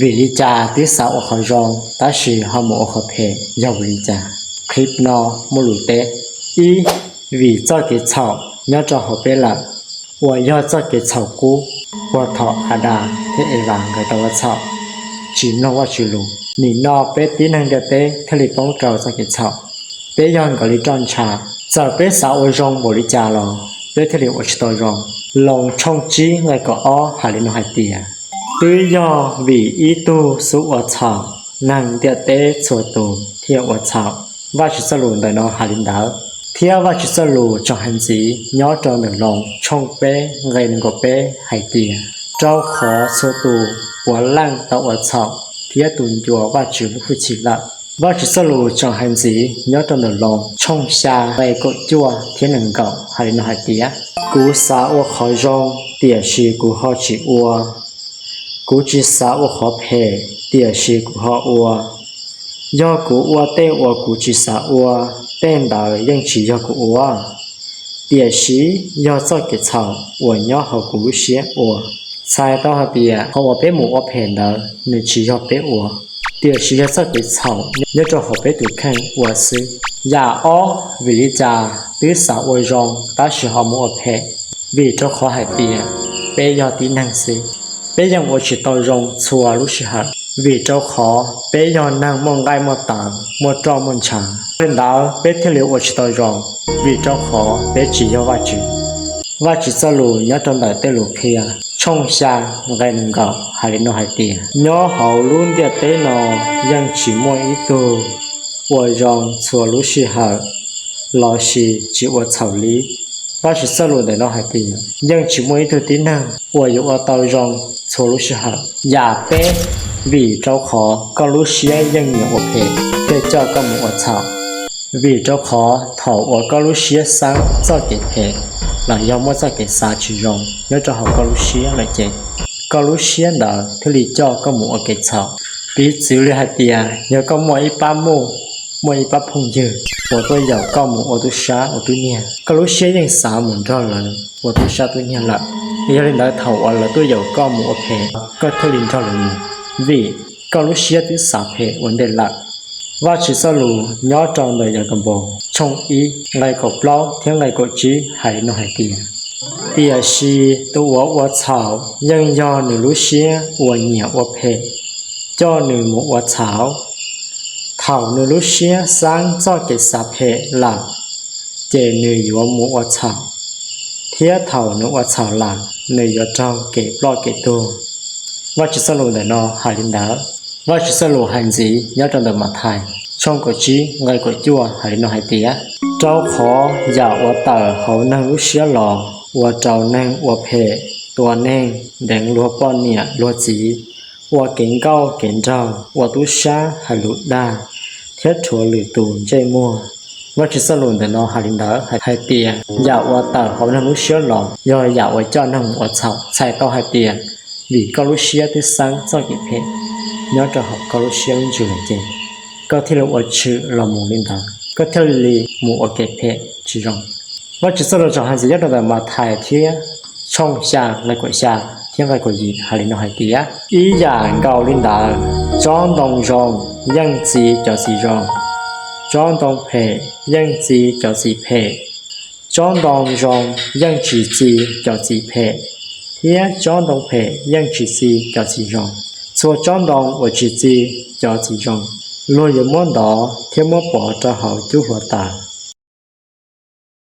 Vim li cas twb xav ua qhov zoo tab sis ho mus ua qhov phem yog vim li cas? Clip no muaj lus teb. Ib, vim txoj kev txhaum nyob rau hauv peb lawm, uas yog txoj kev txhaum qub uas thaum Adas thiab Evas nkawd tau ua txhaum, tsis mloog Vajtswv lus. Nim no peb tib neeg ntiaj teb thiaj li poob rau txoj kev txhaum. Peb yog nkawd li roj ntsha, txawm peb xav ua zoo npaum li cas los peb thiaj li ua tsis tau zoo. Loos tshooj tsib nqe kaum ob hais li no hais tias, twb yog vim ib tug xub ua txhaum, neeg ntiaj teb txhua tus thiaj ua txhaum. Vajtswv txoj lus ntawm no hais li ntawd, thiab Vajtswv txoj lus tseem hais ntxiv nyob rau ntawm Loos tshooj peb nqe nees nkaum peb hais tias, rau qhov txhua tus puav leej tau ua txhaum thiab tu ncua Vajtswv lub hwj chim lawm. Vajtswv txoj lus tseem hais ntxiv nyob rau ntawm Loos tshooj xya nqe kaum cuaj thiab nees nkaum hais li no hais tias, kuv xav ua qhov zoo, tiam sis kuv ho tsis ua, kuv tsis xav ua qhov phem, tiam sis kuv ho ua. Yog kuv ua tej uas kuv tsis xav ua, tej ntawd yeej tsis yog kuv ua, tiam sis yog txoj kev txhaum uas nyob hauv kuv lub siab ua. Txhais tau hais tias qhov uas peb mus ua phem ntawd nws tsis yog peb ua, tiam sis yog txoj kev txhaum nyob rau hauv peb tus kheej ua xwb. Yam ob, vim li cas twb xav ua zoo tab sis ho mus ua phem? Vim rau qhov hais tias peb yog tib neeg xwb, peb yeej ua tsis tau zoo txhua lub sij hawm, vim rau qhov peb yog neeg muaj nqaij muaj taws, muaj roj muaj ntsha. Li ntawd peb thiaj li ua tsis tau zoo, vim rau qhov peb tsis yog Vajtswv. Vajtswv txoj lus nyob rau ntawm Tej Lus Qhia tshooj xya nqe nees nkaum hais li no hais tias, nyob hauv lub ntiaj teb no yeej tsis muaj ib tug ua zoo txhua lub sij hawm lossis tsis ua txhaum li. Vajtswv txoj lus ntawm no hais tias yeej tsis muaj ib tug tib neeg uas yuav ua tau zoo txhua lub sij hawm. Yam peb, vim rau qhov koj lub siab yeej nyiam ua phem thiaj coj koj mus ua txhaum. Vim rau qhov thaum uas koj lub siab xaab txoj kev phem los yog muaj txoj kev xav tsis zoo nyob rau hauv koj lub siab lawm ces koj lub siab ntawd thiaj li coj koj mus ua kev txhaum. Piv txwv li hais tias yog koj muaj ib pab muj, muaj ib pab phooj ywg uas tuaj yaum koj mus ua tub sab ua tub nyiag, koj lub siab yeej xav mus nrog lawv ua tub sab tub nyiag lawm. Yog li ntawd thaum uas lawv tuaj yaum koj mus ua phem, koj thiaj li nrog lawv mus, vim koj lub siab twb xav phem ua ntej lawm. Vajtswv txoj lus nyob rau ntawm Yakaunpaus tshooj ib nqe kaum plaub thiab nqe kaum tsib hais li no hais tias, tiam sis tus uas ua txhaum yeej yog nws lub siab uas nyiam ua phem coj nws mus ua txhaum. Thaum nws lub siab xaab txoj kev xav phem lawm, ces nws yuav mus ua txhaum, thiab thaum nws ua txhaum lawm nws yuav raug kev ploj kev tuag. Vajtswv txoj lus ntawm no hais li ntawd. Vajtswv txoj lus hais ntxiv nyob rau ntawm Mathais tshooj kaum tsib nqe kaum cuaj hais li no hais tias, rau qhov yam uas tawm hauv neeg lub siab los ua rau neeg ua phem, tua neeg, deev luag poj niam luag txiv, ua kev nkauj kev nraug, ua tub sab, hais lus dag, thiab rhuav lwm tus ntsej muag. Vajtswv txoj lus ntawm no hais li ntawd hais tias yam uas tawm hauv neeg lub siab los yog yam uas coj neeg mus ua txhaum. Txhais tau hais tias vim koj lub siab twb xaab txoj kev phem nyob rau hauv koj lub siab lub ntsws lawm ces koj thiaj li ua tshwm los mus li ntawd, koj thiaj li mus ua kev phem tsis zoo. Vajtswv txoj lus tseem hais ntxiv nyob rau ntawm Mathais thiab tshooj xya nqe kaum xya thiab nqe kaum yim hais li no hais tias, ib yam nkaus li ntawd, tsob ntoo zoo yeej txi cov txiv zoo, tsob ntoo phem yeej txi cov txiv phem, tsob ntoo zoo yeej tsis txi cov txiv phem, thiab tsob ntoo phem yeej tsis txi cov txiv zoo. Txhua tsob ntoo uas tsis txi cov txiv zoo, luag yuav muab ntov thiab muab pov rau hauv cub hluav taws.